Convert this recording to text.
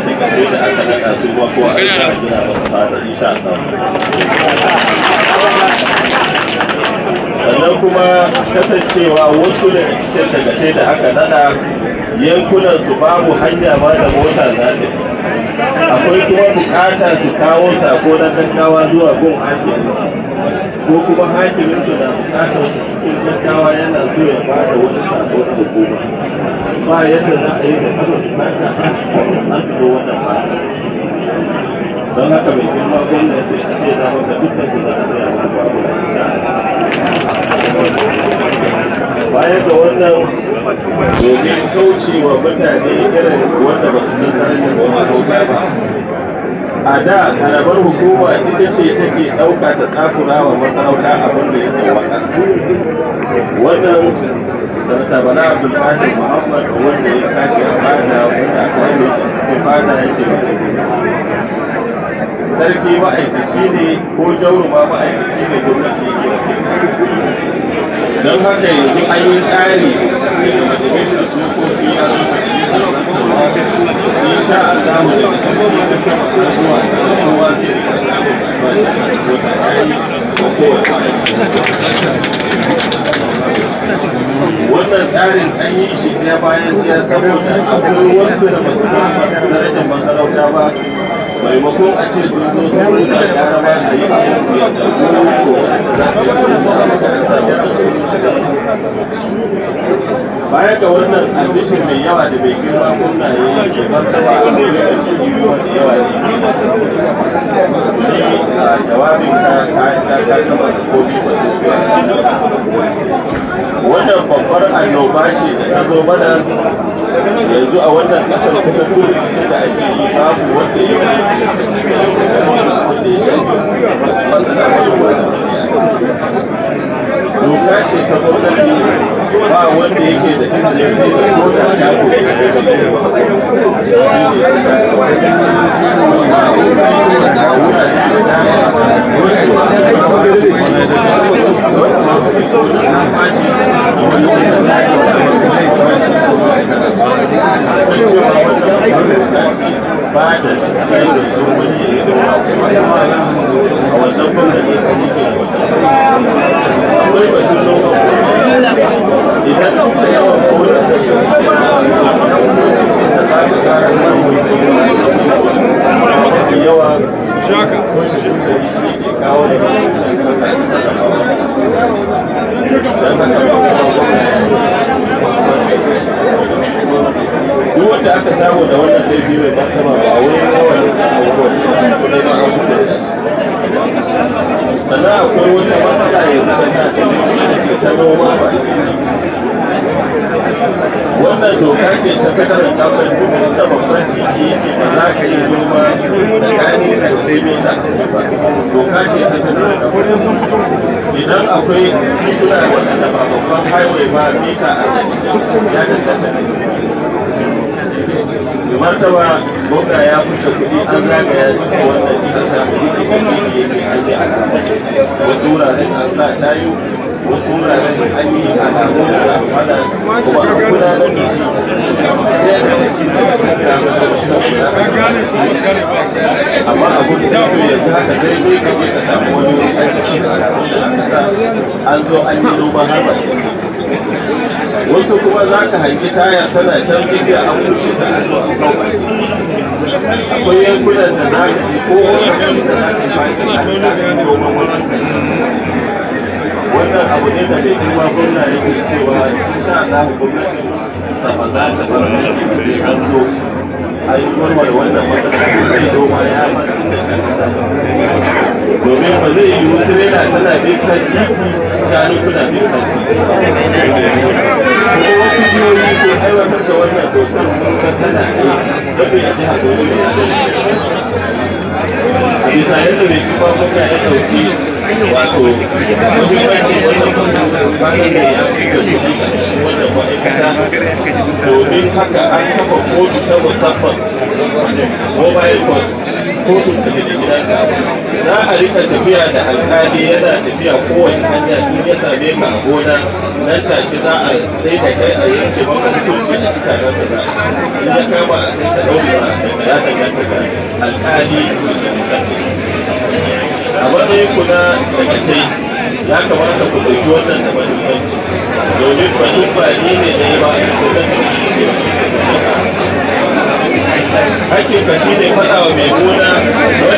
Dagace da aka naɗa su ma ko a aika a gina masa fada, insha Allah. Sannan kuma kasancewa wasu daga cikin dagace da aka naɗa, yankunan su babu hanya ma da mota za ta, akwai kuma bukata su kawo sako na gaggawa zuwa gun hakimi, ko kuma hakimin su na bukatar su cikin gaggawa, yana so ya ba da wani sako na hukuma, ba yadda za a yi da kafa su taka har su zo wannan fada. Don haka mai girma gwamna ce a ce za maka dukkan su za a saya musu babura. Bayan ga wannan, domin kaucewa mutane irin wanda ba su san darajar masarauta ba, a da karamar hukuma ita ce take ɗauka ta tsakura wa masarauta abin da ya sauwaka. Wannan Sanata Bala Abdulkadir Muhammad, wanda ya tashi a fada, wanda aka same shi a cikin fada, ya ce ba zai sarki ma'aikaci ne ko jauro ma ma'aikaci ne, gwamnati yake wakilci. Don haka yanzu an yi tsari daga majalisar dokoki, ya zo majalisar zartarwa. Insha Allah, daga sarki ta sama har zuwa ƙasa, kowa zai rika samun albashin sa ko ta yayi ko kowane ma'aikaci. Wannan tsarin an yi shi ɗaya bayan ɗaya saboda akwai wasu da basu san darajar masarauta ba. Maimakon a ce sun zo sun rusa, gara ma a yi abin da ko da za ka yi rusa abu da an sa wannan. Baya ga wannan albishir mai yawa da mai girma gwamna ya yi, ke martaba, akwai abubuwa da yawa ne. Ni a jawabin ka ka ka gama da komi batun sai wannan babbar annoba ce da ta zo mana yanzu a wannan kasar. Kusan duk rikicin da ake yi, babu wanda ya yi kashe kashe wanda ya shafi matsala manoma da makiyaya. Doka ce ta gwamnati, ba wanda yake da izinin sai da ko da tako ne sai da noma. Shi ne a wurare da dama wasu masu wasu ma sun ɓaci saboda wannan layi da masu bashi. Sun cewa wannan babbar doka ce, ba da kai da shi wani ya yi noma a wannan gwamnati ne ke da wannan. Akwai batun noma. Idan da yawan gonar da shi da za ka tsara mafi yawa toshe dukkan shi ke kawo da haka sarrafawa. Don haka gwamnati, duk wanda aka samu da wannan laifi, mai martaba, ba wai yawan da a wani kudai ba, an hukunta shi. Sannan akwai wata matsala yanzu da ta ita ce ta noma ba ake ci. Wannan doka ce ta federal government, duk inda babban titi yake, ba za ka yi noma tsakanin ka da shi mita 50 ba. Doka ce ta federal government. Idan akwai tituna waɗanda ba babban highway ba, mita 40, ya danganta da. Mai martaba gwamna ya fita kuɗi, an zagaya duka wannan jihar ta duk inda titi yake, an yi alama. Wasu wuraren an sa tayu, wasu wuraren an yi alamu da za su hana, kuma an gudanar da shi. Ɗaya daga cikin da kwamishinan kula, amma abun da to yanzu haka sai dai ka je ka samu wani wuri an ciki da alamun da aka sa, an zo an yi noma har bakin titi. Wasu kuma za ka hangi taya tana can tsakiya, an wuce ta, an zo an kawo bakin titi. Akwai yankunan da za ka je ko wani da za ka fakin an ka noman wannan ƙarshen. Wannan abu ne da mai girma gwamna yake cewa insha Allah gwamnatin sa ba za ta bar aiki ba sai an zo an yi warware wannan matsala da noma ya bar inda shanu za su, domin ba zai yiwu tirela tana bin kan titi, shanu suna bin kan titi. Kuma wasu jihohi sun aiwatar da wannan dokar, mun ga tana aiki. Don bai a jihar Bauchi ba a bisa yadda mai girma gwamna ya ɗauki wato muhimmancin wannan kwanan da ya fi da kuɗi a cikin wannan ma'aikata. Domin haka an kafa kotu ta musamman, mobile court. Kotun tafi da gidanka. Za a rika tafiya da alkali, yana tafiya kowace hanya. In ya same ka a gona, nan take za a dai da kai a yanke maka hukunci, a ci tarar da za a ci. In ya kama a kai ka ɗauri, za a kai ka. Ya danganta da alkali bisa da. A matsayin ku na dagatai, ya kamata ku ɗauki wannan da mahimmanci, domin batun ba ni ne na yi ba, gwamnati. Hakkin ka shi ne faɗa wa mai gona wanda